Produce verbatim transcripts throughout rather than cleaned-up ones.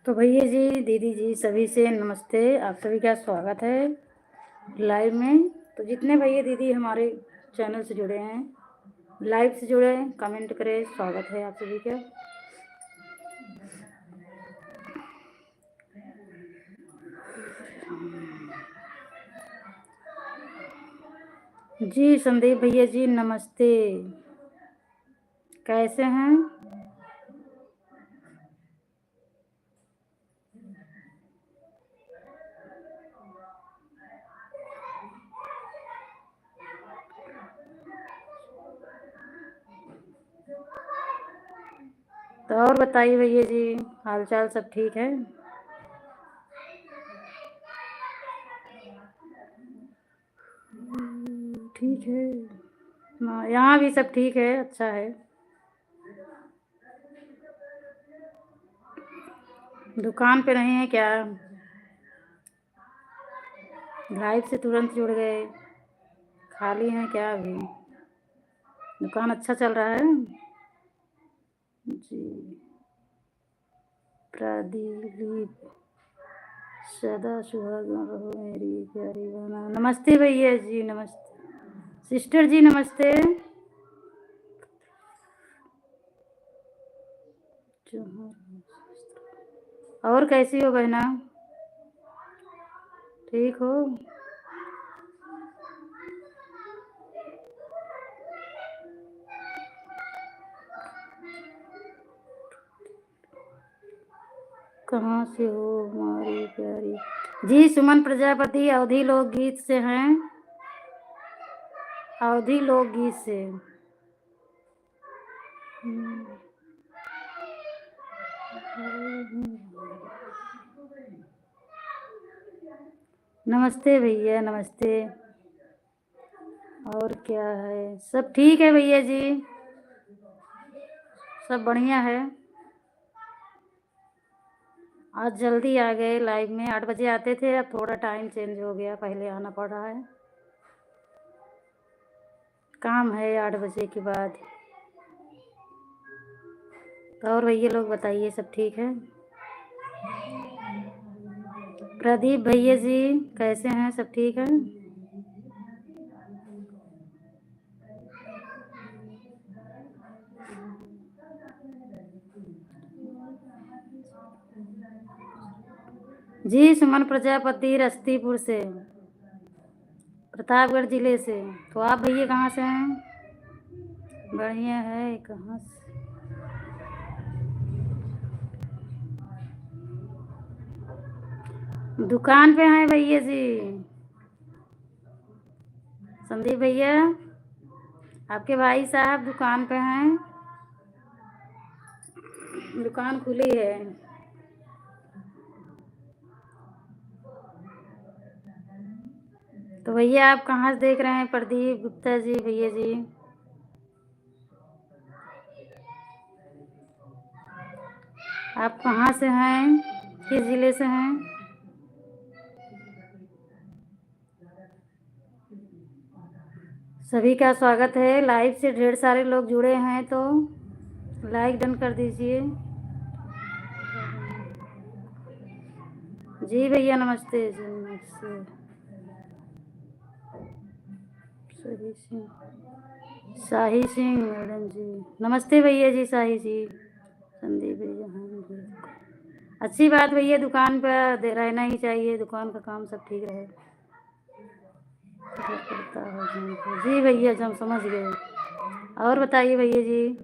तो भैया जी, दीदी जी, सभी से नमस्ते। आप सभी का स्वागत है live में। तो जितने भैया दीदी हमारे channel से जुड़े हैं, live से जुड़े हैं, comment करें, स्वागत है आप सभी का। जी संदीप भैया जी, नमस्ते, कैसे हैं? तो और बताइए भैया जी, हालचाल सब ठीक है? ठीक है, हाँ, यहाँ भी सब ठीक है, अच्छा है। दुकान पे नहीं है क्या? Live से तुरंत जुड़ गए, खाली हैं क्या अभी? दुकान अच्छा चल रहा है? जी। प्रदीप, सदा सुहागन रहो मेरी प्यारी बहना। नमस्ते भैया जी, नमस्ते। Sister जी, नमस्ते। और कैसी हो बहना, ठीक हो? कहाँ से हो हमारी प्यारी? जी, सुमन प्रजापति अवधी लोकगीत से हैं, अवधी लोकगीत से। हम्म। नमस्ते भैया, नमस्ते। और क्या है, सब ठीक है भैया जी, सब बढ़िया है। आज जल्दी आ गए live में, आठ बजे आते थे, अब थोड़ा time change हो गया, पहले आना पड़ रहा है, काम है आठ बजे के बाद। तो और भैया लोग बताइए, सब ठीक है? प्रदीप भैया जी कैसे हैं, सब ठीक है? जी, सुमन प्रजापति रस्तीपुर से, प्रतापगढ़ जिले से। तो आप भैया कहाँ से हैं? बढ़िया है, कहाँ से? दुकान पे हैं भैया जी। संदीप भैया, आपके भाई साहब दुकान पे हैं, दुकान खुली है। तो भैया, आप कहाँ से देख रहे हैं, प्रदीप गुप्ता जी, भैया जी? आप कहाँ से हैं, किस जिले से हैं? सभी का स्वागत है। Live से ढेर सारे लोग जुड़े हैं तो like done कर दीजिए। जी भैया, नमस्ते जी, नमस्ते। शाही सिंह, शाही सिंह मैडम जी, नमस्ते भैया जी, शाही जी, संदीप भैया, हाँ जी। अच्छी बात भैया, दुकान पर दे-, रहना ही चाहिए, दुकान का काम सब ठीक रहे। जी भैया, हम समझ गए। और बताइए भैया जी,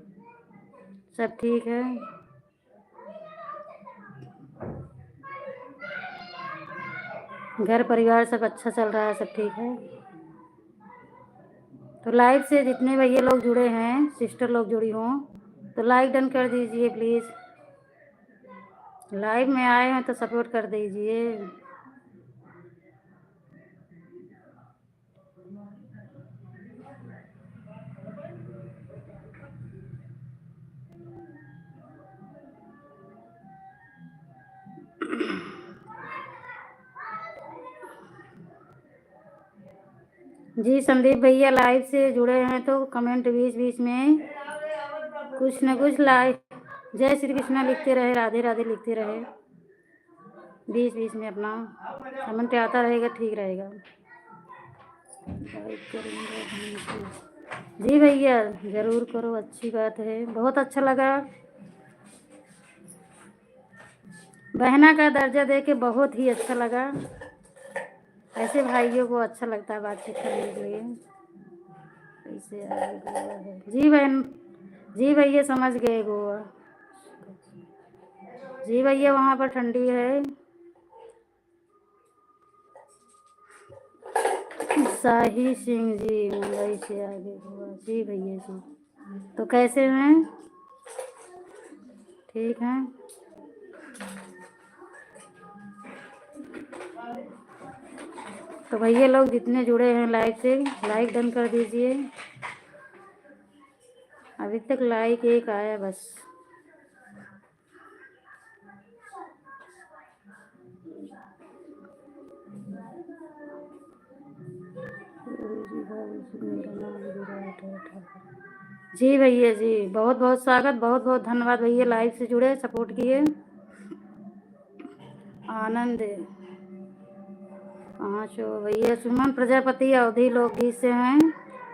सब ठीक है? घर परिवार सब अच्छा चल रहा है, सब ठीक है? तो live से जितने भैया लोग जुड़े हैं, sister लोग जुड़ी हों, तो like done कर दीजिए please। Live में आए हैं तो support कर दीजिए। जी, संदीप भैया live से जुड़े हैं तो comment बीच बीच में कुछ न कुछ like, जय श्री कृष्णा लिखते रहे, राधे राधे लिखते रहे। बीच बीच में अपना comment आता रहेगा, ठीक रहेगा। Like करेंगे। जी भैया, जरूर करो, अच्छी बात है, बहुत अच्छा लगा। बहना का दर्जा दे के बहुत ही अच्छा लगा। ऐसे भाइयों को अच्छा लगता है बातचीत करने के लिए। कैसे आ गए गोवा है? जी बहन, जी भैया, समझ गए गोवा। जी भैया, वहाँ पर ठंडी है। साही सिंह जी मुंबई से आ गए गोवा। जी भैया जी, तो कैसे हैं? ठीक हैं। तो भैया लोग जितने जुड़े हैं live से, like done कर दीजिए। अभी तक like एक आया बस। जी भैया जी, बहुत बहुत स्वागत, बहुत बहुत धन्यवाद भैया, live से जुड़े, support किए। आनंद, हाँ, सो भैया सुमन प्रजापति अवधी लोकगीत से हैं,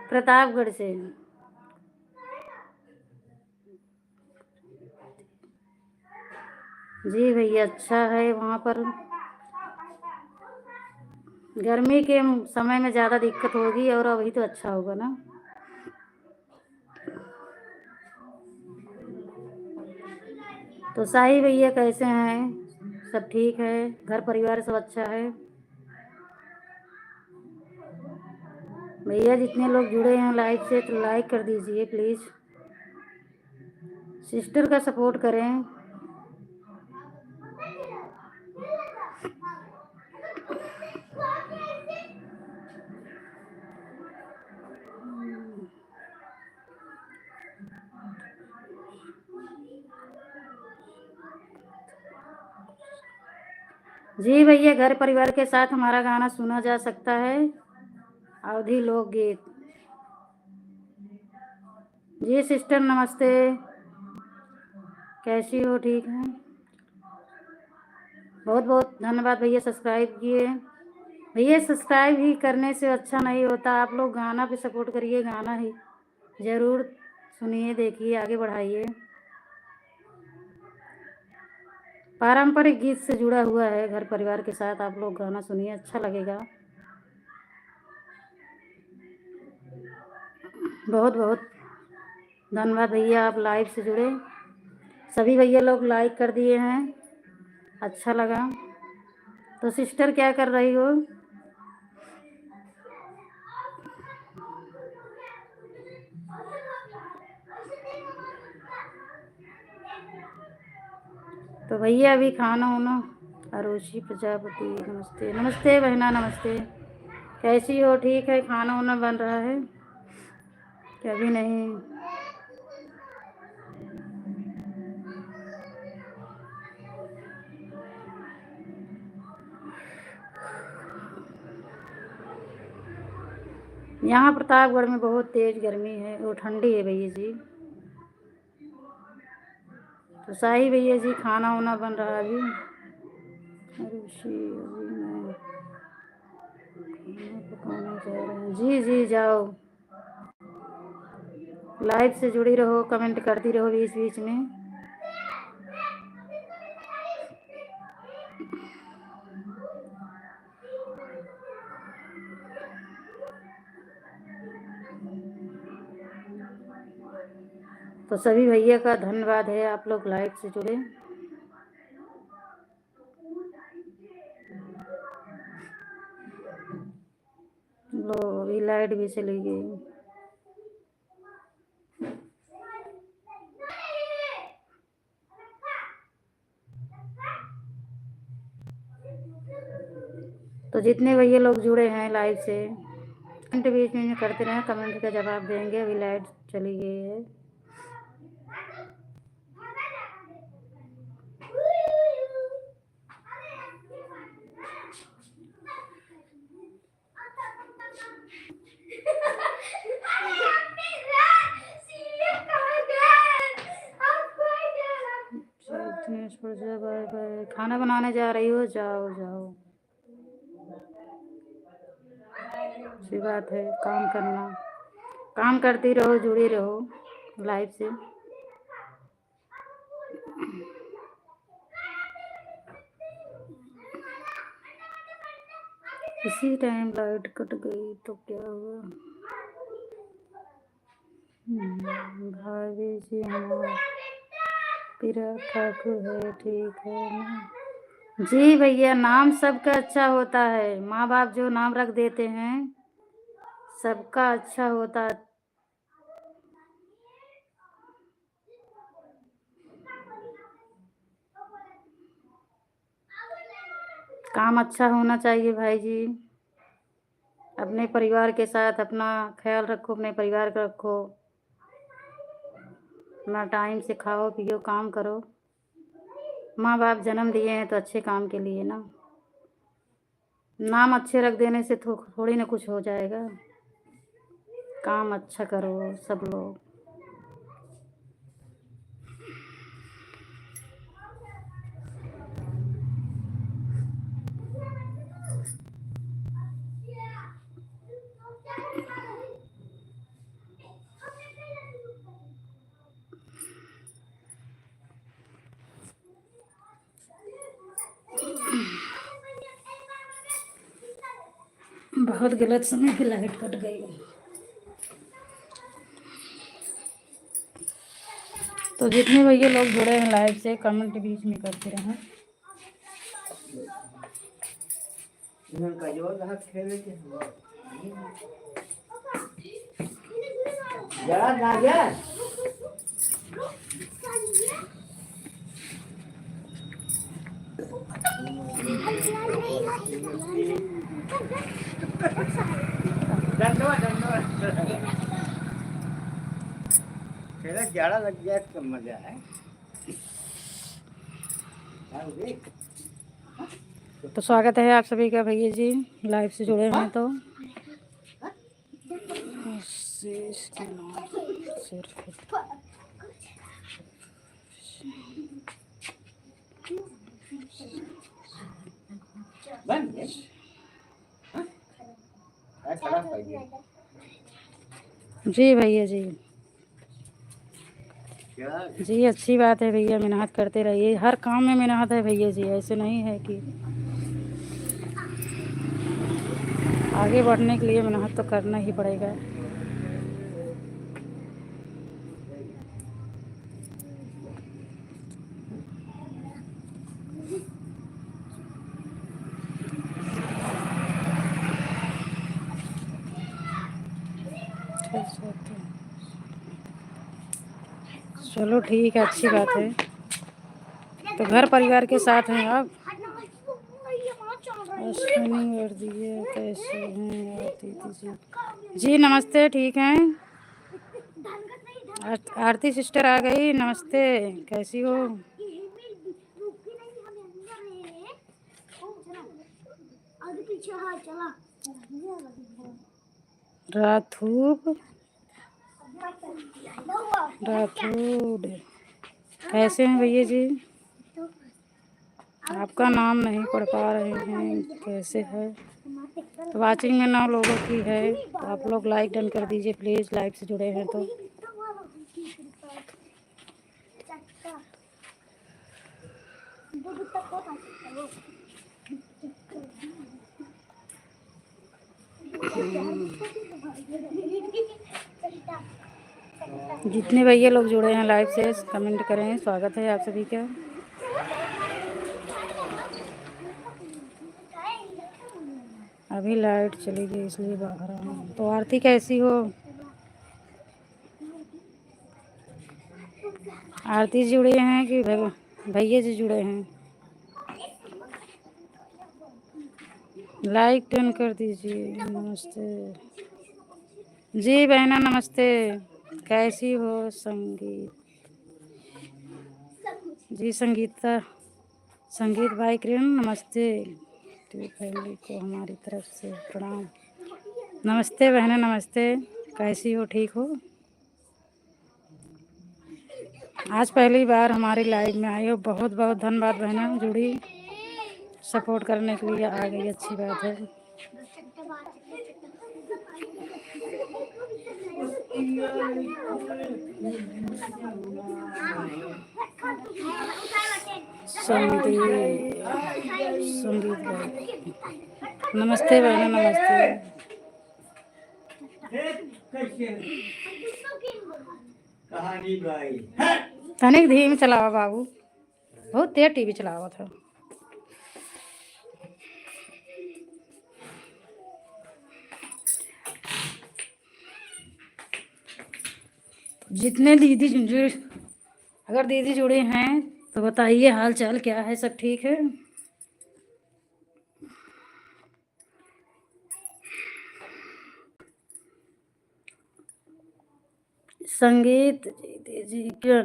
प्रतापगढ़ से। जी भैया, अच्छा है वहाँ पर। गर्मी के समय में ज़्यादा दिक्कत होगी और अभी तो अच्छा होगा ना। तो साही भैया कैसे हैं? सब ठीक है? घर परिवार सब अच्छा है? भैया जितने लोग जुड़े हैं live से तो like कर दीजिए please। Sister का support करें। जी भैया, घर परिवार के साथ हमारा गाना सुना जा सकता है अवधी लोकगीत। जी sister नमस्ते, कैसी हो? ठीक है, बहुत बहुत धन्यवाद भैया subscribe किए। भैया subscribe ही करने से अच्छा नहीं होता, आप लोग गाना पे support करिए, गाना ही ज़रूर सुनिए, देखिए, आगे बढ़ाइए। पारंपरिक गीत से जुड़ा हुआ है घर परिवार के साथ, आप लोग गाना सुनिए, अच्छा लगेगा। बहुत बहुत धन्यवाद भैया, आप live से जुड़े। सभी भैया लोग like कर दिए हैं, अच्छा लगा। तो sister क्या कर रही हो? तो भैया अभी खाना उना, आरुषि प्रजापति, नमस्ते, नमस्ते बहना, नमस्ते। कैसी हो? ठीक है, खाना उना बन रहा है कि अभी नहीं? यहाँ प्रतापगढ़ में बहुत तेज गर्मी है, वो ठंडी है भैया जी। तो साही भैया जी, खाना वाना बन रहा अभी। अरे शी, अभी मैं खाना पकाने जा रहा हूँ। जी, जी, जाओ। Live से जुड़ी रहो, comment करती रहो बीच बीच में। तो सभी भैया का धन्यवाद है, आप लोग live से जुड़े। लो, अभी light भी चली गई। तो जितने भैया लोग जुड़े हैं live से, comment बीच में करते रहें, comment का जवाब देंगे। अभी light चली गई है। छोड़ दो, बाय बाय। खाना बनाने जा रही हो, जाओ, जाओ। अच्छी बात है, काम करना, काम करती रहो, जुड़ी रहो लाइव से। इसी टाइम लाइट कट गई तो क्या हुआ? हम्म, भाभी जी हमार पीरा ठाकुर है, ठीक है ना? जी भैया, नाम सबका अच्छा होता है, माँ बाप जो नाम रख देते हैं, सबका अच्छा होता। काम अच्छा होना चाहिए भाई जी। अपने परिवार के साथ अपना ख्याल रखो, अपने परिवार का रखो, अपना टाइम से खाओ पियो, काम करो। माँ बाप जन्म दिए हैं तो अच्छे काम के लिए ना। नाम अच्छे रख देने से थो-, थोड़ी ना कुछ हो जाएगा। काम अच्छा करो सब लोग। बहुत गलत समय पे लाइट कट गई। तो जितने भैया लोग जुड़े हैं लाइव से, कमेंट बीच में करते रहें। जाड़ा लग गया तो मजा है। तो स्वागत है आप सभी का भैया जी, लाइव से जुड़े हैं तो। जी भैया जी। जी, अच्छी बात है भैया, मेहनत करते रहिए। हर काम में मेहनत है भैया जी, ऐसे नहीं है कि आगे बढ़ने के लिए मेहनत तो करना ही पड़ेगा। चलो ठीक है, अच्छी बात है। तो घर परिवार के साथ हैं आप। अश्विनी वर्दिया, कैसे हैं आप दीदी जी? जी नमस्ते, ठीक हैं। आर-, आरती सिस्टर आ गई, नमस्ते, कैसी हो? राथूब, राठौड़, कैसे हैं भैया जी? आपका नाम नहीं पढ़ पा रहे हैं, कैसे है? तो वॉचिंग में नौ लोगों की है, तो आप लोग लाइक डन कर दीजिए प्लीज, लाइव से जुड़े हैं तो। जितने भैया लोग जुड़े हैं लाइव से, कमेंट करें, स्वागत है आप सभी का। अभी लाइट चली गई इसलिए बाहर आए हैं। तो आरती कैसी हो? आरती जुड़े हैं कि भै-, भैया जी जुड़े हैं? लाइक डन कर दीजिए। नमस्ते जी बहना, नमस्ते, कैसी हो? संगीत जी, संगीता, संगीत बाई किरण, नमस्ते। टीवी फैमिली को हमारी तरफ से प्रणाम। नमस्ते बहना, नमस्ते, कैसी हो, ठीक हो? आज पहली बार हमारी लाइव में आई हो, बहुत बहुत धन्यवाद बहना, जुड़ी, सपोर्ट करने के लिए आ गई, अच्छी बात है। संदीप, संदीप भाई, नमस्ते बहना, नमस्ते। कहानी भाई। तनिक धीमे चलावा बाबू, बहुत तेज टीवी चलावत है। जितने दीदी जुड़े, अगर दीदी जुड़े हैं तो बताइए, हाल चाल क्या है, सब ठीक है? संगीत जी, दीदी क्या,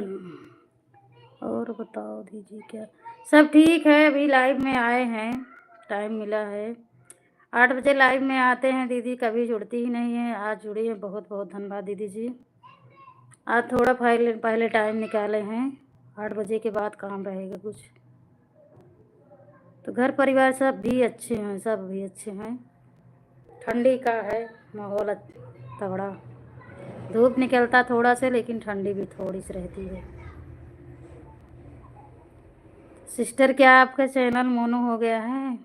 और बताओ दीदी क्या? सब ठीक है, अभी लाइव में आए हैं, टाइम मिला है। आठ बजे लाइव में आते हैं दीदी, कभी जुड़ती ही नहीं है, आज जुड़ी हैं, बहुत बहुत धन्यवाद दीदी जी। आज थोड़ा पहले, पहले टाइम निकाले हैं, आठ बजे के बाद काम रहेगा कुछ। तो घर परिवार सब भी अच्छे हैं, सब भी अच्छे हैं। ठंडी का है माहौल अच-, तगड़ा। धूप निकलता थोड़ा से, लेकिन ठंडी भी थोड़ी सी रहती है। सिस्टर, क्या आपका चैनल मोनो हो गया है?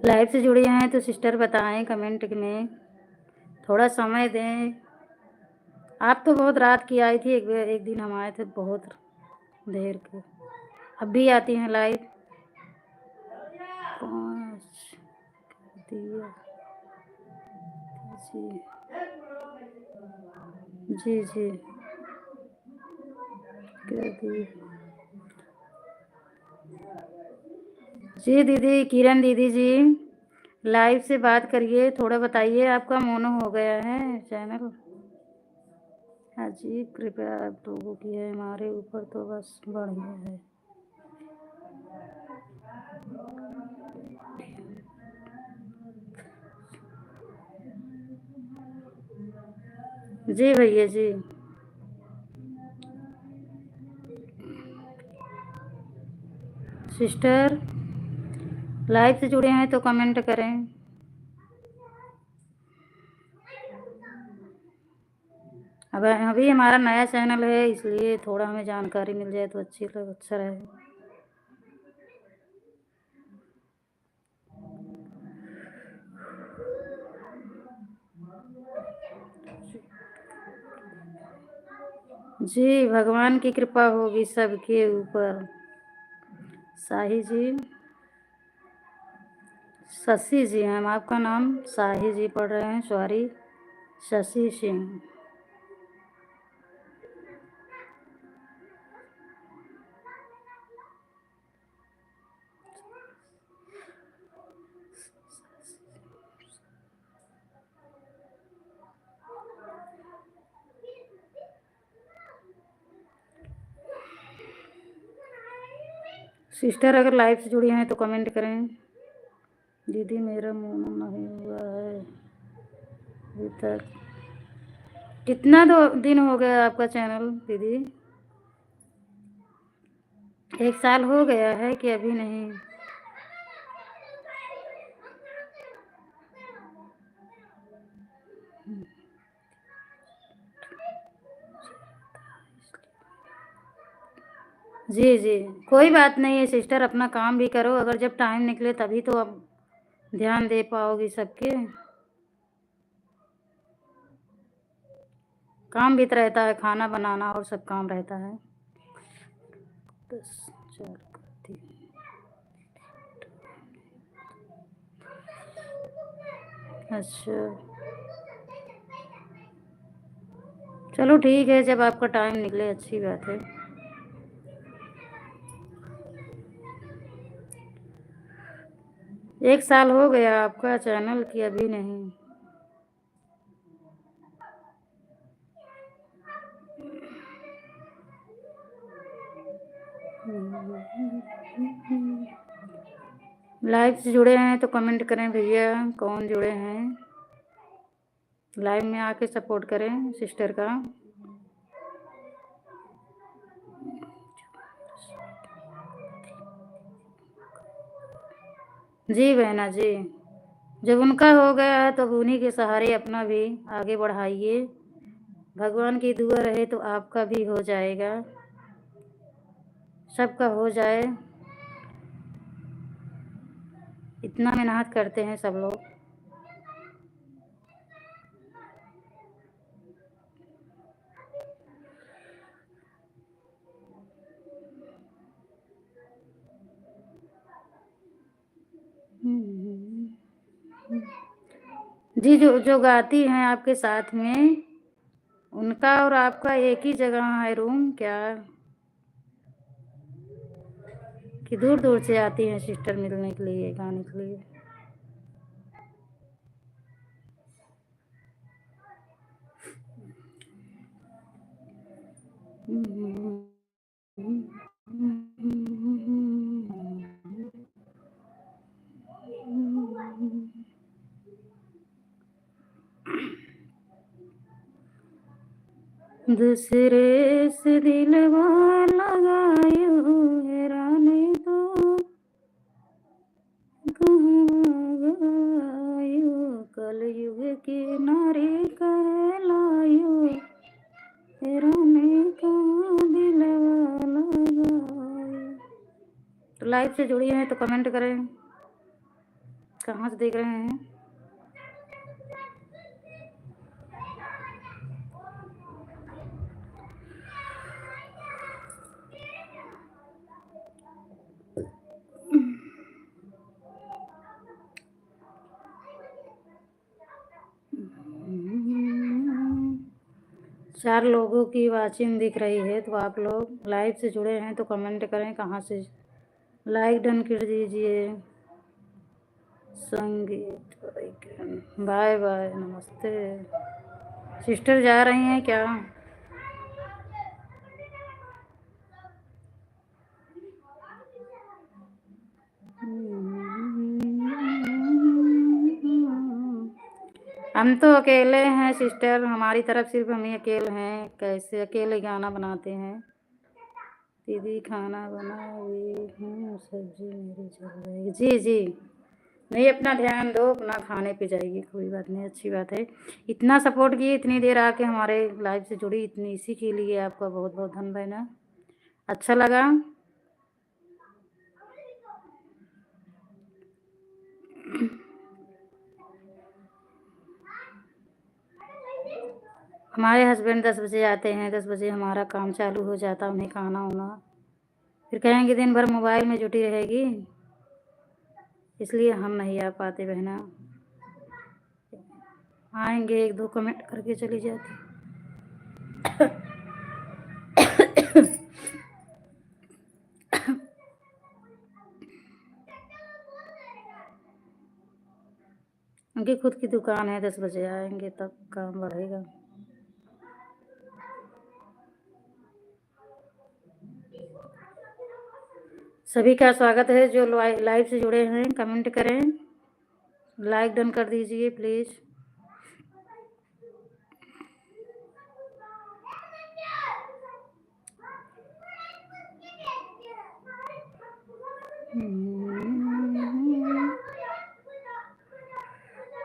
लाइव से जुड़े हैं तो सिस्टर बताएं कमेंट में, थोड़ा समय दें। आप तो बहुत रात की आई थी, एक, एक दिन हम आए थे बहुत देर के, अब भी आती हैं लाइव। पाँच दिया। जी। जी, जी। कर दिया। जी दीदी, किरण दीदी जी, लाइव से बात करिए, थोड़ा बताइए, आपका मोनो हो गया है चैनल। हाँ जी, कृपया आप लोगों की है, हमारे ऊपर तो बस बढ़िया है। जी भैया जी। सिस्टर, लाइव से जुड़े हैं तो कमेंट करें। अब अभी हमारा नया चैनल है, इसलिए थोड़ा हमें जानकारी मिल जाए तो अच्छी लग-, अच्छा रहे। जी, भगवान की कृपा होगी सबके ऊपर। साही जी, शशि जी, हम आपका नाम साही जी पढ़ रहे हैं, सॉरी, शशि सिंह। सिस्टर अगर लाइव से जुड़ी हैं तो कमेंट करें। दीदी, मेरा मोनो नहीं हुआ है अभी तक। कितना दो दिन हो गया आपका चैनल दीदी? एक साल हो गया है कि अभी नहीं? जी, जी, कोई बात नहीं है सिस्टर, अपना काम भी करो, अगर जब टाइम निकले तभी तो आप ध्यान दे पाओगी सबके। काम भी तो रहता है, खाना बनाना और सब काम रहता है। दस, चार, तीन। अच्छा, चलो ठीक है, जब आपका टाइम निकले अच्छी बात है। एक साल हो गया आपका चैनल की अभी नहीं। लाइव से जुड़े हैं तो कमेंट करें भैया, कौन जुड़े हैं, लाइव में आके सपोर्ट करें सिस्टर का। जी बहना जी, जब उनका हो गया है तो अब उन्हीं के सहारे अपना भी आगे बढ़ाइए। भगवान की दुआ रहे तो आपका भी हो जाएगा, सबका हो जाए। इतना मेहनत करते हैं सब लोग। जी, जो, जो गाती हैं आपके साथ में, उनका और आपका एक ही जगह है रूम क्या? कि दूर दूर से आती हैं सिस्टर मिलने के लिए, गाने के लिए? दूसरे से दिलवा लगायो है रानी तो कहवा गयो, कलयुग के नारी कहलायो, ए रानी कहाँ दिलवा लगायो। तो लाइव से जुड़ी हैं तो कमेंट करें, कहाँ से देख रहे हैं। चार लोगों की वाचिंग दिख रही है, तो आप लोग लाइव से जुड़े हैं तो कमेंट करें कहाँ से। लाइक डन कर दीजिए। संगीत, बाय बाय, नमस्ते। सिस्टर जा रही हैं क्या? हम तो अकेले हैं सिस्टर, हमारी तरफ सिर्फ हम ही अकेले हैं। कैसे अकेले गाना बनाते हैं? दीदी खाना बनाई हूँ, सब्जी मेरी जल जाएगी। जी जी, नहीं, अपना ध्यान दो, अपना खाने पे जाइए, कोई बात नहीं, अच्छी बात है। इतना सपोर्ट किए, इतनी देर आके हमारे लाइव से जुड़ी, इतनी, इसी के लिए आपका बहुत बहुत धन बहना। अच्छा लगा। हमारे हस्बैंड दस बजे आते हैं, दस बजे हमारा काम चालू हो जाता, उन्हें खाना होना, फिर कहेंगे दिन भर मोबाइल में जुटी रहेगी, इसलिए हम नहीं आ पाते बहना। आएंगे, एक दो कमेंट करके चली जाती। उनकी खुद की दुकान है, दस बजे आएंगे तब काम बढ़ेगा। सभी का स्वागत है, जो लाइ-, लाइव से जुड़े हैं, कमेंट करें, लाइक डन कर दीजिए प्लीज।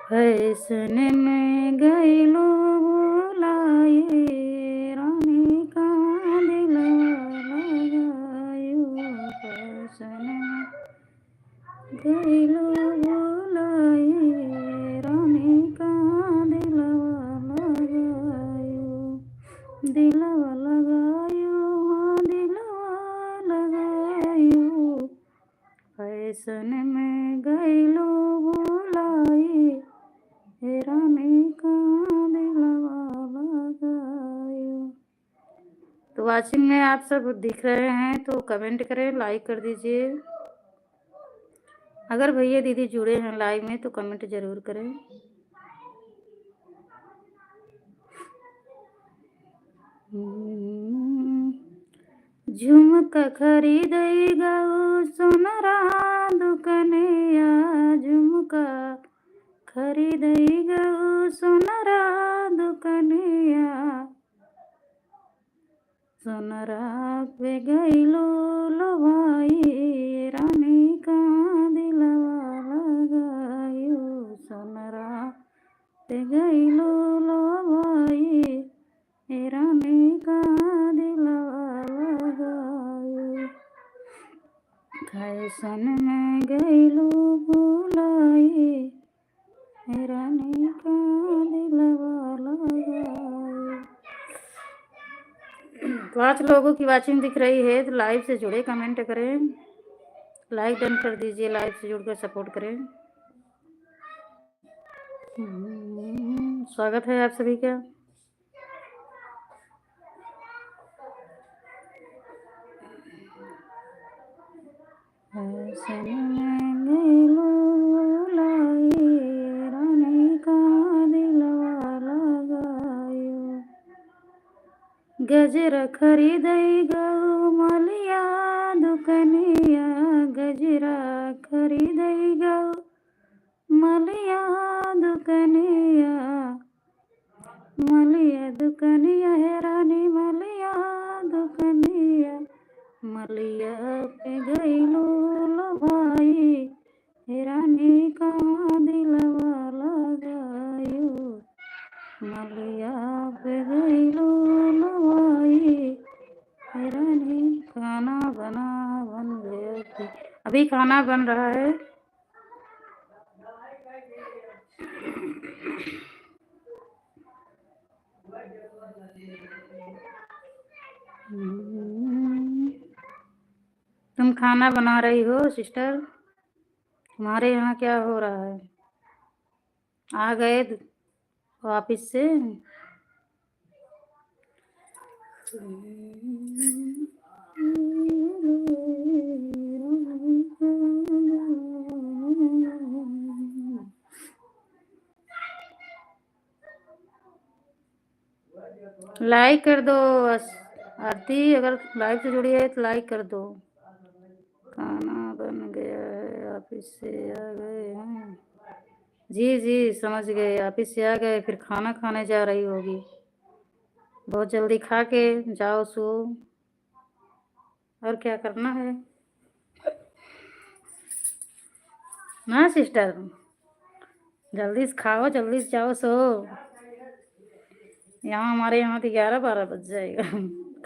फैशन में गइलो भुलाए, रानी का दिलवा लगायो। फैशन में गइलो भुलाए, रानी का दिलवा लगायो। दिलवा लगायो, हाँ, दिलवा लगायो। फैशन में गइलो भुलाए, हे रानी का दिलवा लगायो। तो वाचिंग में आप सब दिख रहे हैं तो कमेंट करें, लाइक कर दीजिए। अगर भैया दीदी जुड़े हैं लाइव में तो कमेंट जरूर करें। हम्म, झुमका खरीदै गउ सोनरा दुकनिया, झुमका खरीदै गउ सोनरा दुकनिया। सोनरा पे गइलू लोभाई, रानी का दिलवा लगायू। सोनरा पे गइलू लोभाई, ए रानी का दिलवा लगायू। फैशन में गइलू भुलाई, ए रानी का दिलवा लगायू। पाँच लोगों की watching दिख रही है, तो live से जुड़े, comment करें, like done कर दीजिए, live से जुड़कर support करें। हम्म, स्वागत है आप सभी का। फैशन में गइलू लाई, रानी का दिलवा लगायू। गजरा खरीदै गउ मलिया दुकनिया, गजरा खरीदै गउ मलिया दुकनिया, मलिया दुकनिया हे रानी, मलिया दुकनिया। मलिया पे गइलू लोभाई, हे रानी का दिलवा लगायू। मलिया पे गइलू लोभाई, हे रानी। खाना बना बन गया कि? अभी खाना बन रहा है। तुम खाना बना रही हो sister? तुम्हारे यहाँ क्या हो रहा है? आ गए वापिस से? Like कर दो अस-, आरती, अगर live से जुड़ी है तो like कर दो। खाना बन गया है, office से आ गए हैं। जी, जी, समझ गए, office से आ गए, फिर खाना खाने जा रही होगी। बहुत जल्दी खा के जाओ, सो। और क्या करना है? ना sister, जल्दी से खाओ, जल्दी से जाओ, सो। यहाँ हमारे यहाँ तो ग्यारह बारह बज जाएगा।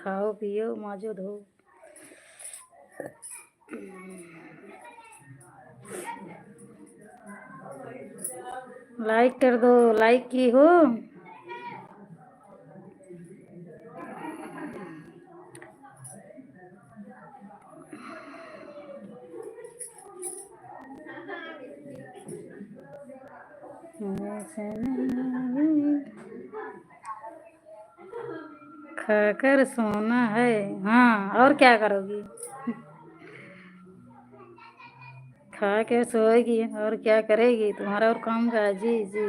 खाओ, पियो, माजो, धो। Like कर दो, like की हो। खाकर सोना है। हाँ, और क्या करोगी? खा के सोएगी, और क्या करेगी? तुम्हारा और काम का है। जी, जी।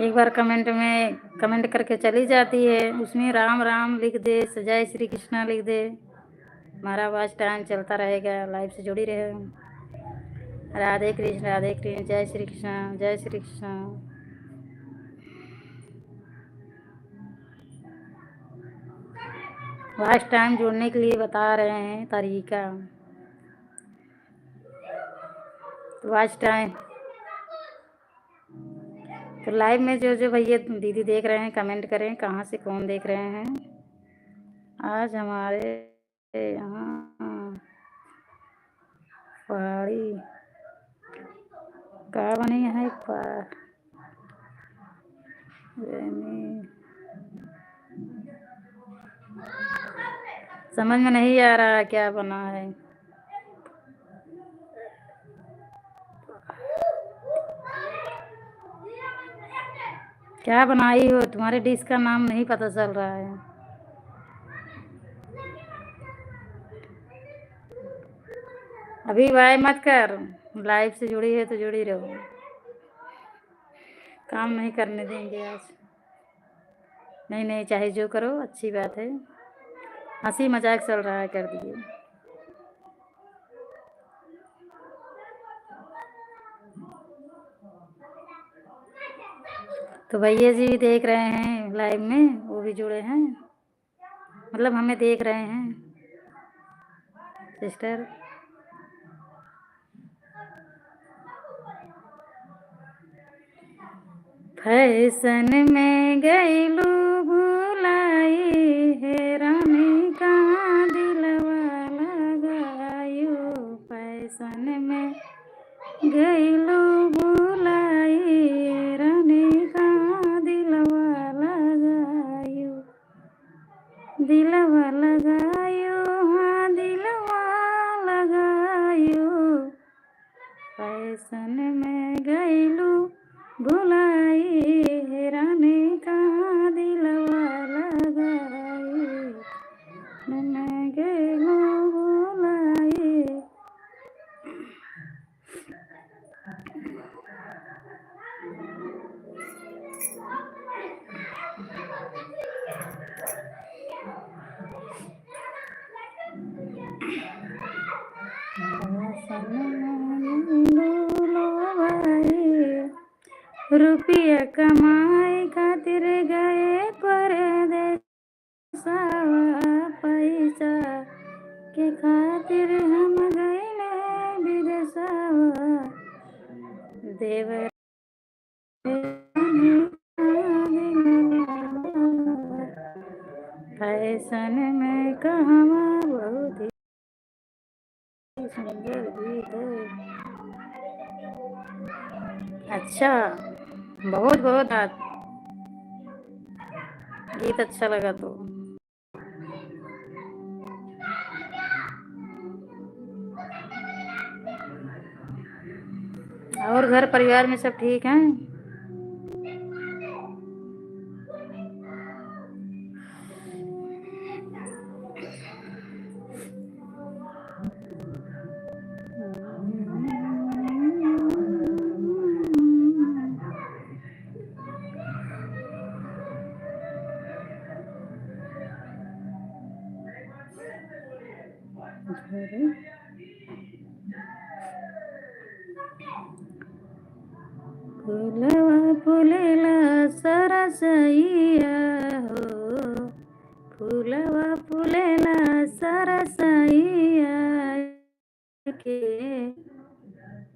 एक बार comment में, comment करके चली जाती है, उसमें राम राम लिख दे, जय श्री कृष्णा लिख दे। हमारा watch time चलता रहेगा, live से जुड़ी रहे। राधे कृष्ण, राधे कृष्ण, जय श्री कृष्णा, जय श्री कृष्णा। Watch time जोड़ने के लिए बता रहे हैं तरीका। Watch time। तो live में जो जो भैया दीदी देख रहे हैं, comment करें, कहाँ से कौन देख रहे हैं। आज हमारे यहाँ पहाड़ी का बनी है पा-, यानी समझ में नहीं आ रहा क्या बना है। क्या बनाई हो? तुम्हारे dish का नाम नहीं पता चल रहा है। अभी bye मत कर, live से जुड़ी है तो जुड़ी रहो। काम नहीं करने देंगे आज। नहीं, नहीं, चाहे जो करो, अच्छी बात है। हँसी मजाक चल रहा है, कर दिए। तो भैया जी भी देख रहे हैं live में, वो भी जुड़े हैं। मतलब हमें देख रहे हैं sister। Fashion में गइलू भुलाई, हे रानी कहाँ दिलवा लगायू। Fashion में गइलू भुलाई, हे रानी कहाँ दिलवा लगायू। दिलवा लगायू, हाँ दिलवा लगायू। Fashion में गइलू भुलाई, हे रानी कहाँ दिलवा लगाई। में गइलू भुलाई। रुपया कमाए खातिर गए परदेसवा, पैसा के खातिर हम गइले विदेसवा। देवर Fashion में कहवा बहुत ही सुंदर गीत है। अच्छा, बहुत बहुत धन्यवाद। गीत अच्छा लगा तो। और घर परिवार में सब ठीक हैं? फुलवा फुलेला सरसैया हो, फुलवा फुलेला सरसैया के,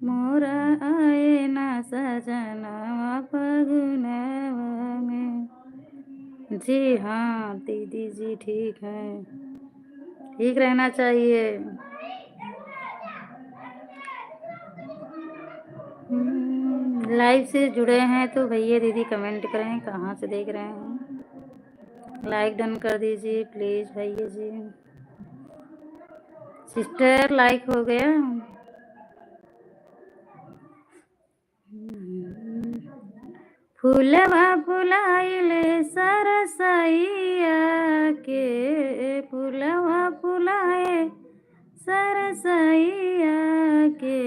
मोरा आए ना सजनवा फगुनवा में। जी हाँ दीदी जी, ठीक है, ठीक रहना चाहिए। हम्म, live से जुड़े हैं तो भैया दीदी comment करें, कहाँ से देख रहे हैं, like done कर दीजिए please भैया जी। Sister, like हो गया? फुलवा फुलाइले सरसैया के, फुलवा फुलाए सरसैया के,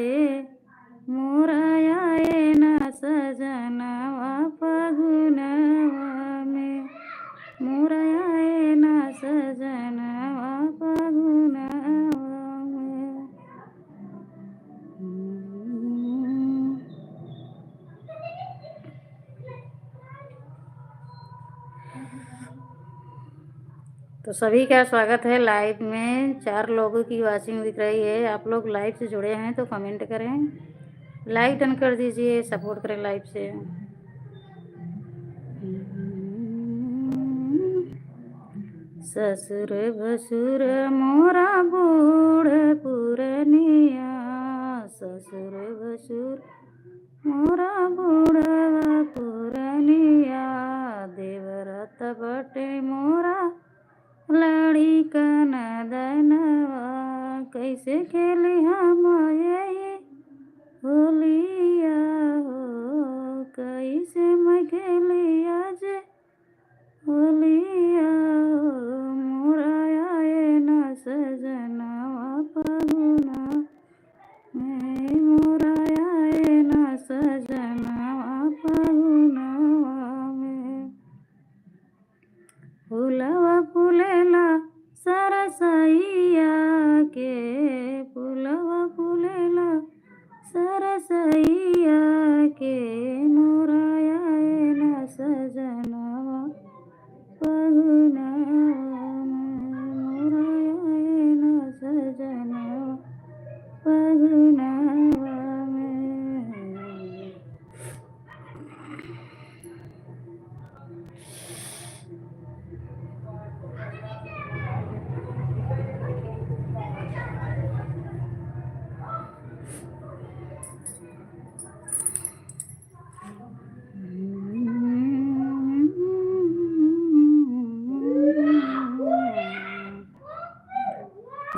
मोरा आए ना सजनवा फगुनवा में, मोरा आए ना सजनवा फगुनवा में। तो सभी का स्वागत है live में। चार लोगों की watching दिख रही है। आप लोग live से जुड़े हैं तो comment करें, like done कर दीजिए, support करें live से। ससुर भसुर मोरा बूढ़ पुरनिया, ससुर भसुर मोरा बूढ़वा पुरनिया, देवरा त बाटे मोरा लड़िका नदनवा, कैसे खेली हम यही होलिया हो, कैसे मैं खेली आज होलिया हो, मोरा आए ना सजनवा फगुना में, मोरा आए ना सजनवा फगुना भैया के मोरा आए ना सजनवा फगुनवा में, मोरा आए ना सजनवा फगुनवा में।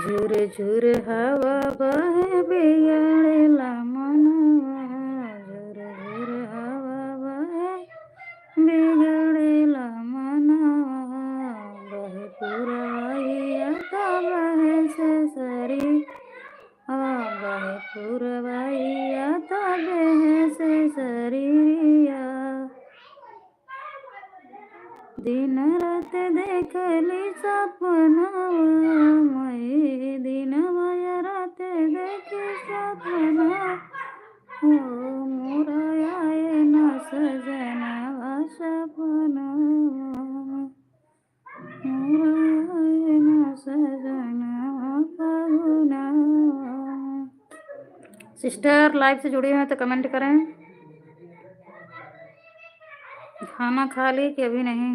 झुर झुर हवा बहे बिगड़ेला मनवा, झुर झुर हवा बहे बिगड़ेला मनवा, बहे पुरवैया त बहे ससुरी, आ बहे पुरवैया त बहे ससुरिया। दिन रात देखली सपनवा मई, दिनवा या रात देखी सपनवा, ओ मोरा आए ना सजनवा सपनवा, मोरा आए ना सजनवा फगुनवा। Sister, live से जुड़ी हैं तो comment करें। खाना खा ली कि अभी नहीं?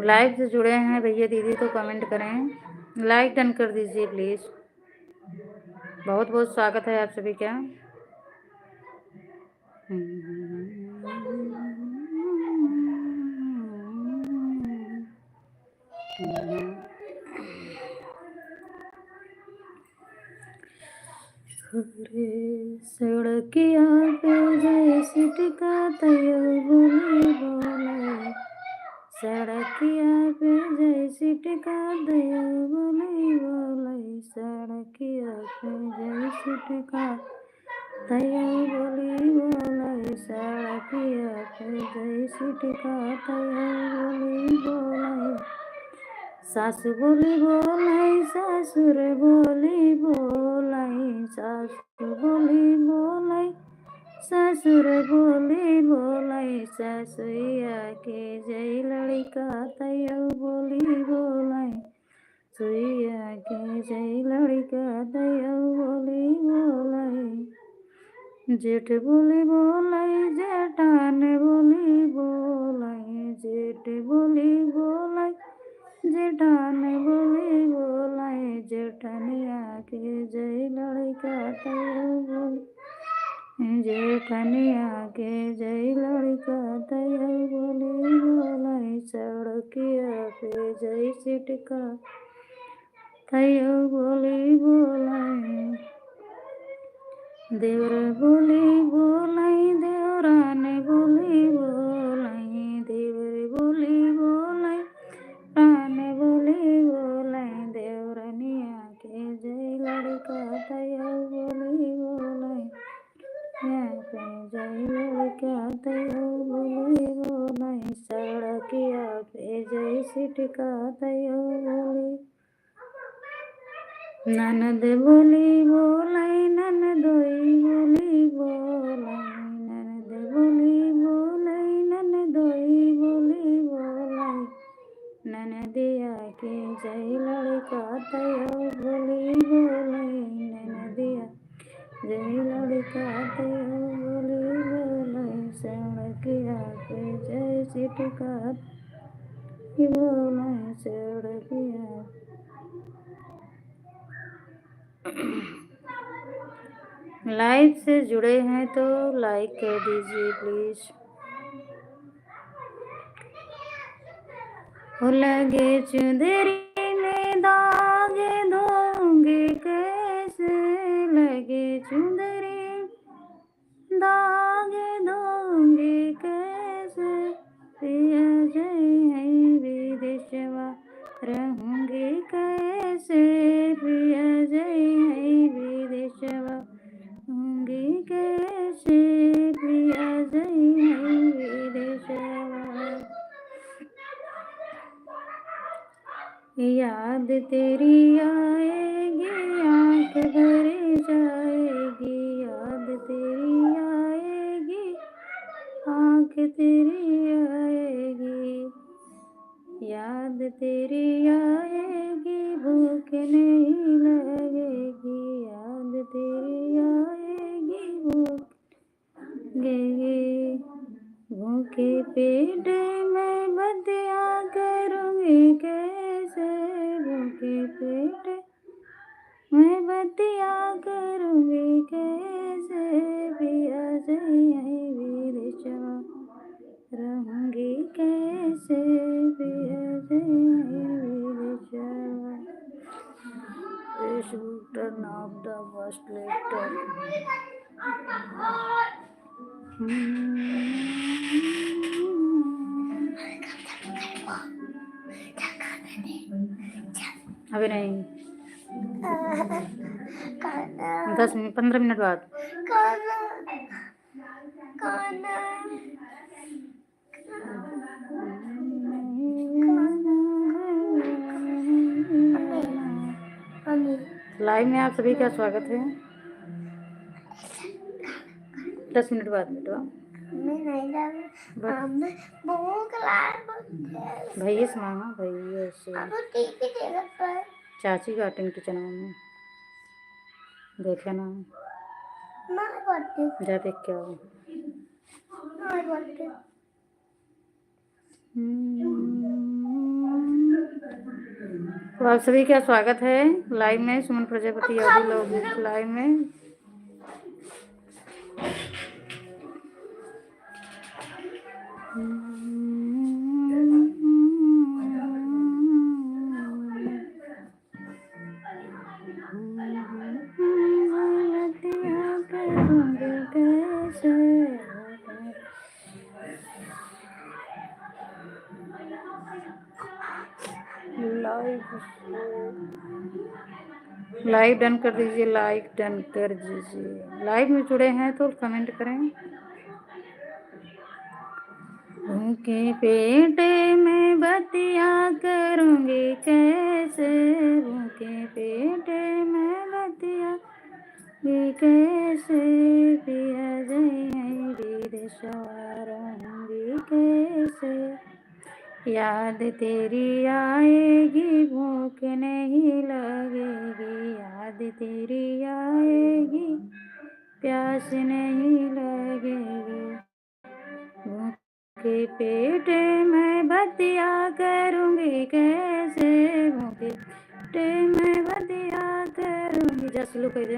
Live से जुड़े हैं भैया दीदी तो comment करें, like done कर दीजिए please। बहुत बहुत स्वागत है आप सभी का। अरे सड़किया पे जैसे टिका तैयो बोली बोले, सड़किया पे जैसे टिका तैयो बोली बोले, सड़किया पे जैसे टिका तैयो बोली बोले, सड़किया पे जैसे टिका तैयो बोली बोले। सासु बोली बोले, ससुर बोली बोले, सासु बोली बोले, ससुर बोली बोले, ससुइया के जई लड़िका तैयो बोली बोले, सुइया के जई लड़िका तैयो बोली बोले। जेठ बोली बोले, जेठान बोली बोले, जेठ बोली बोले, जेठान बोली बोले, जेठनिया के जई लड़िका तैयो बोली, जेठनिया के जई लड़िका तैयो बोली बोले, सड़किया पे जई सिटका तैयो बोली बोले। देवर बोली बोले, देवरान बोली बोले, देवर बोली बोले, प्राण बोली बोले, देवरनिया के जई लड़िका तैयो बोली बोले, यहाँ पे जई लड़िका तैयो बोली बोले, सड़किया पे जई सिटका तैयो बोली। ननद बोली बोले, ननदोई बोली बोले, ननद बोली बोले, ननदोई बोली बोले, ननदिया के जई लड़िका तैयो बोली बोले, ननदिया जई लड़िका तैयो बोली बोले, सड़किया पे जई सिटका बोले, सड़किया। Live से जुड़े हैं तो like कर दीजिए please। ओ लगे चुंदरी में दाग धोंगे कैसे, लगे चुंदरी याद तेरी आएगी, आँख भर जाएगी, याद तेरी आएगी, आँख तेरी आएगी, याद तेरी आएगी, भूख नहीं लगेगी, याद तेरी आएगी, भूख गे, गे, भूखे पेट में बतिया करूँगी कैसे, भूखे पेट में बतिया करूँगी कैसे, पिया जइहैं विदेशवा, रहूँगी कैसे, पिया जइहैं विदेशवा। Please turn off the voice later. अभी नहीं। खाना। दस मिनट, पन्द्रह मिनट बाद। खाना। खाना। Live में आप सभी का स्वागत है। दस मिनट बाद, बेटवा। मैं नहीं जाऊँ। बस। हमें भूख लाग है। भैया से मांगा, भैया से। अब टीवी देखत पर। चाची बाटिन किचनवा में। देखे ना। मार बाटे। जा देख के आओ। मार बाटे। तो आप सभी का स्वागत है live में, सुमन प्रजापति audio vlog live में। Live, live done कर दीजिए, live done कर दीजिए। Live में जुड़े हैं तो comment करें। भूखे पेट में बतिया करूँगी कैसे, भूखे पेट में बतिया भी कैसे, पिया जइहैं विदेशवा, रहूँगी कैसे। याद तेरी आएगी, भूख नहीं लगेगी, याद तेरी आएगी, प्यास नहीं लगेगी। भूखे पेट में बतिया करूँगी कैसे, भूखे पेट में बतिया करूँगी। जा slow कर दे।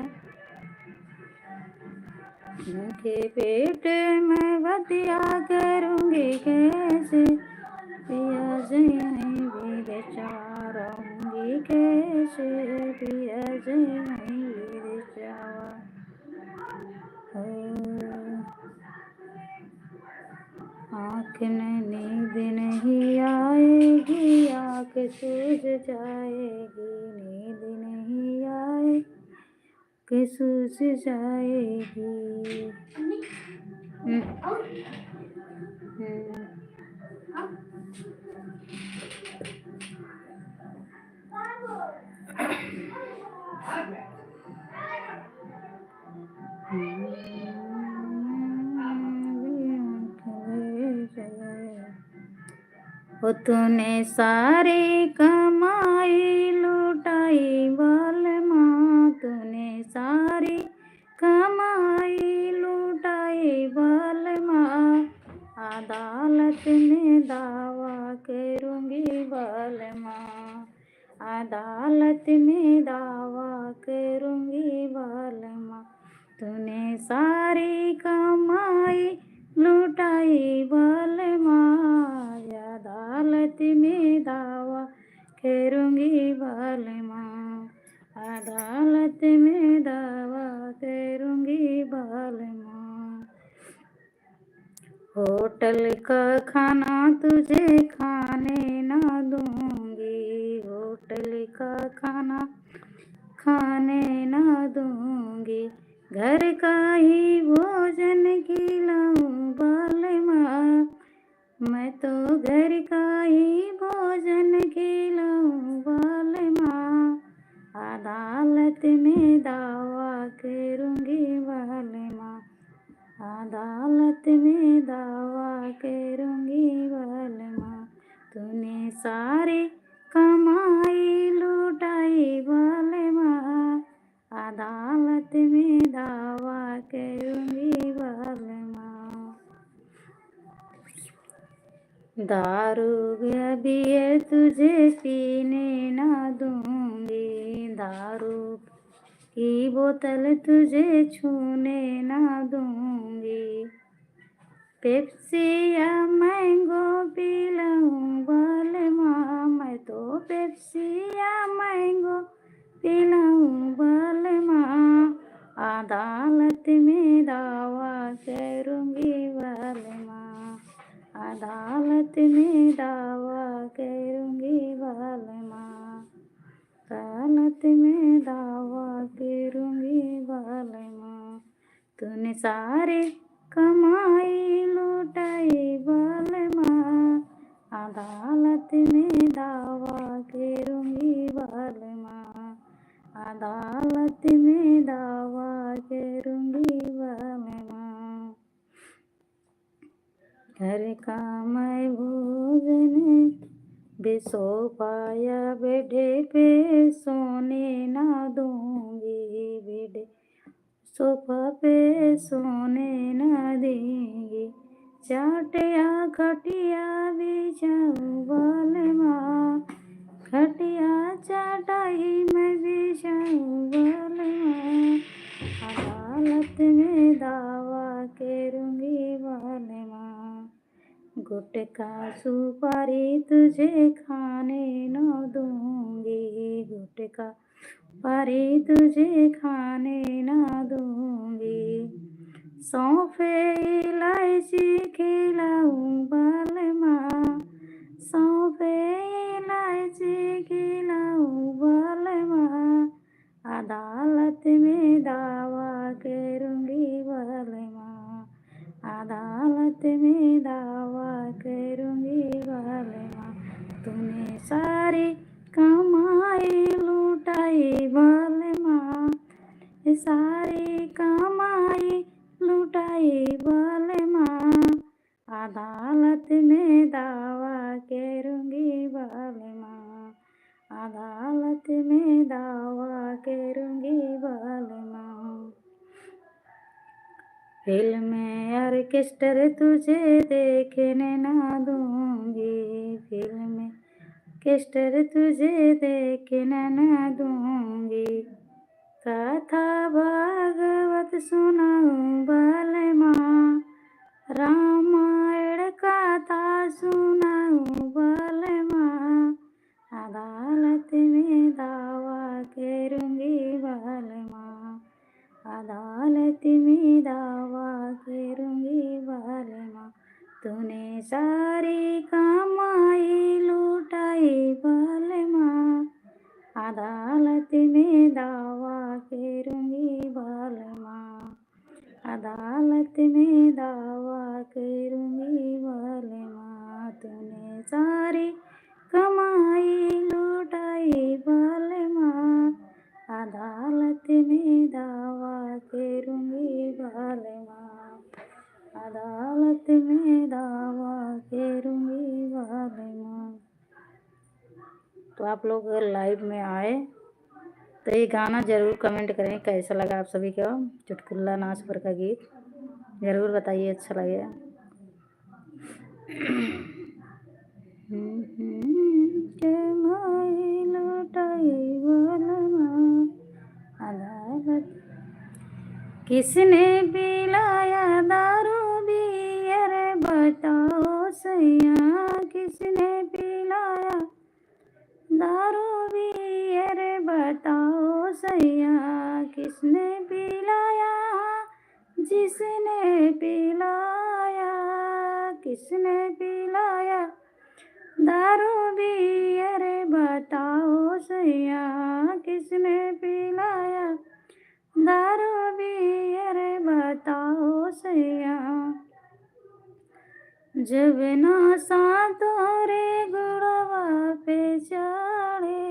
भूखे पेट में बतिया करूँगी कैसे, पिया जइहैं विदेशवा, रहूँगी कैसे, पिया जइहैं विदेशवा। ओ, आँख में नींद नहीं आएगी, आँख सूझ जाएगी, नींद नहीं आएगी, सूझ जाएगी। हम्म। हम्म। ओ तूने सारी कमाई लुटाई बालमा, तूने सारी कमाई लुटाई बालमा, अदालत में दावा करूँगी बालमा, अदालत में दावा करूँगी बालमा, तूने सारी कमाई लुटाई बालमा, अदालत में दावा करूँगी बालमा, अदालत में दावा करूँगी बालमा। होटल का खाना तुझे खाने ना दूँगी, होटल का खाना खाने ना दूँगी, घर का ही भोजन खिलाऊँ बालमा, मैं तो घर का ही भोजन खिलाऊँ अदालत में दावा करूंगी बलमा, तूने सारी कमाई लुटाई बलमा, अदालत में दावा करूंगी बलमा। दारू या बियर तुझे पीने ना दूंगी, दारू की बोतल तुझे छूने ना दूंगी। पेप्सी या मैंगो पी लूं बलमा, मैं तो पेप्सी या मैंगो पी लूं बलमा, अदालत में दावा करूंगी बलमा, अदालत में दावा करूंगी बलमा, अदालत में दावा करूंगी बलमा। तूने सारी कमाई लुटाई बलमा, अदालत में दावा करूंगी बलमा, अदालत में दावा करूंगी बलमा। घर का मैं भोजन भी सोफा या बेड पे सोने ना दूंगी, बेड सोफा पे सोने ना देंगे। चाट या खटिया बिछाऊं बलमा, खटिया चटाई मैं बिछाऊं बलमा, अदालत में दावा करूंगी बलमा। गुटखा सुपारी तुझे खाने ना दूंगी, गुटखा सुपारी तुझे खाने ना दूंगी। सौंफे इलायची खिलाऊं बलमा, सौंफे इलायची खिलाऊं बलमा, अदालत में दावा करूंगी बलमा, अदालत में दावा करूंगी बलमा। तूने सारी कमाई लुटाई बलमा, सारी कमाई लुटाई बलमा, अदालत में दावा करूंगी बलमा, अदालत में दावा करूंगी बलमा। फिल्म ऑर्केस्ट्रा तुझे देखने ना दूंगी, फिल्म ऑर्केस्ट्रा तुझे देखने ना दूंगी। कथा भागवत सुनाऊं बलमा, रामायण कथा सुनाऊं बलमा, अदालत में दावा करूंगी बलमा, अदालत में दावा करूंगी बलमा। तूने सारी कमाई लुटाई बलमा, अदालत में दावा करूंगी बलमा, अदालत में दावा करूंगी बलमा। तूने सारी कमाई लुटाई बलमा, अदालत में दावा करूंगी बलमा, अदालत में दावा करूंगी बलमा। तो आप लोग अगर लाइव में आए तो ये गाना ज़रूर कमेंट करें, कैसा लगा आप सभी का चुटकुला नाच पर का गीत, ज़रूर बताइए, अच्छा लगे। कमाई लुटाई बलमा, अदालत। किसने पिलाया दारू बियर बताओ सैया, किसने पिलाया दारू बियर बताओ सैया, किसने पिलाया, जिसने पिलाया, किसने पिलाया दारू बियर बताओ सैया, किसने पिलाया दारू बियर बताओ सैया। जब नशा तोरे गुड़वा पे चढ़े,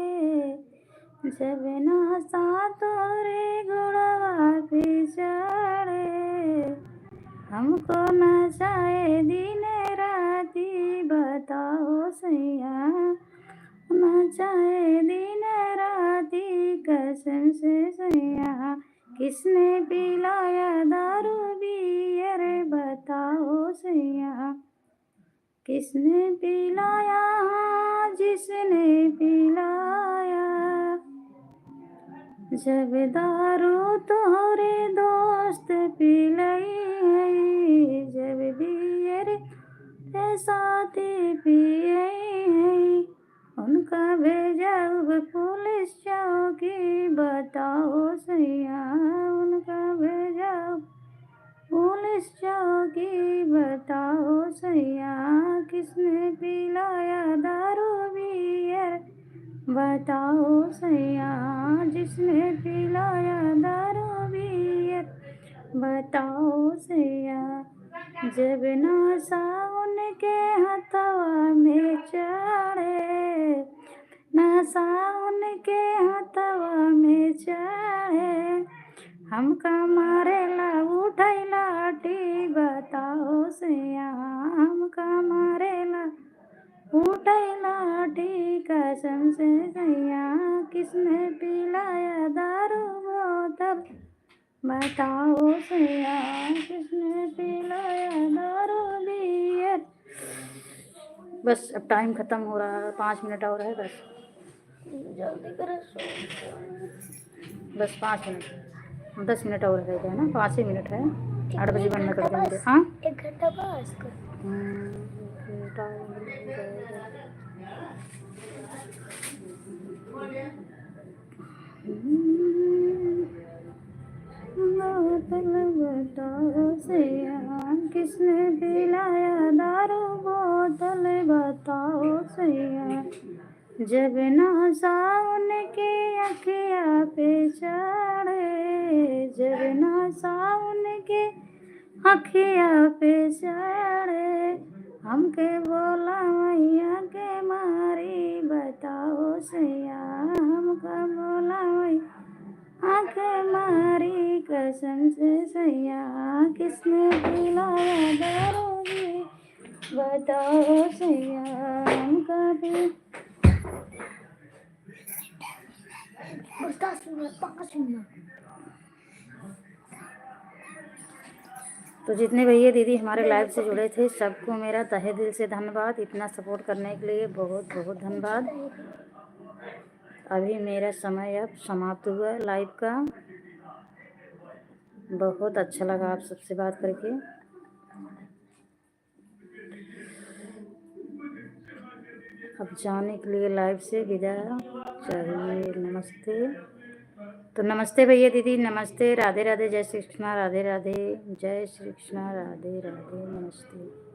जब नशा तोरे गुड़वा पे चढ़े, हमको नचाए दिन राती, बताओ सैया, नचाए दिन राती, कसम से सैया, किसने पिलाया दारू बियर, बताओ सैया, किसने पिलाया, जिसने पिलाया। जब दारू तोरे दोस्त पिलई है, जब बियर के साथी पियई है, उनका भेजब पुलिस चौकी, बताओ सैया, उनका भेजब पुलिस चौकी, बताओ सैया, किसने पिलाया दारू बियर, बताओ सैया, जिसने पिलाया दारू बियर, बताओ सैया। जब नशा उनके हथवा में चढ़े, नशा उनके हथवा में चढ़े, हमका मारेला उठई लाठी, बताओ सैया, हमका मारेला उठई लाठी, कसम से सैया, किसने पिलाया दारू बोतल, बताओ सैया, किसने पिलाया दारू बियर। बस, अब टाइम खत्म हो रहा है, पाँच मिनट और है बस। जल्दी करो, सो। बस पाँच मिनट, दस मिनट और रह गए ना, पाँच ही मिनट है, आठ बजे बंद कर देंगे। हाँ, एक घंटा बस करो। हम्म, एक घंटा। बोतल बताओ सैया, किसने पिलाया दारू बोतल, बताओ सैया। जब नशा उनके अखिया पे चढ़े, जब नशा उनके अखिया पे चढ़े, हमके बोलावैया के मारी, बताओ सैया, हमका बोलावैया के मारी, कसम से सैया, किसने पिलाया दारू जी, बताओ सैया, हमका भी। बस दस मिनट, पाँच मिनट। तो जितने भैया दीदी हमारे लाइव से जुड़े थे, सबको मेरा तहे दिल से धन्यवाद, इतना सपोर्ट करने के लिए बहुत बहुत धन्यवाद। अभी मेरा समय अब समाप्त हुआ लाइव का। बहुत अच्छा लगा आप सबसे बात करके। अब जाने के लिए लाइव से विदा चाहिए। नमस्ते। तो नमस्ते भैया दीदी, नमस्ते, राधे राधे, जय श्री कृष्णा, राधे राधे, जय श्री कृष्णा, राधे राधे, नमस्ते।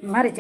मर जा।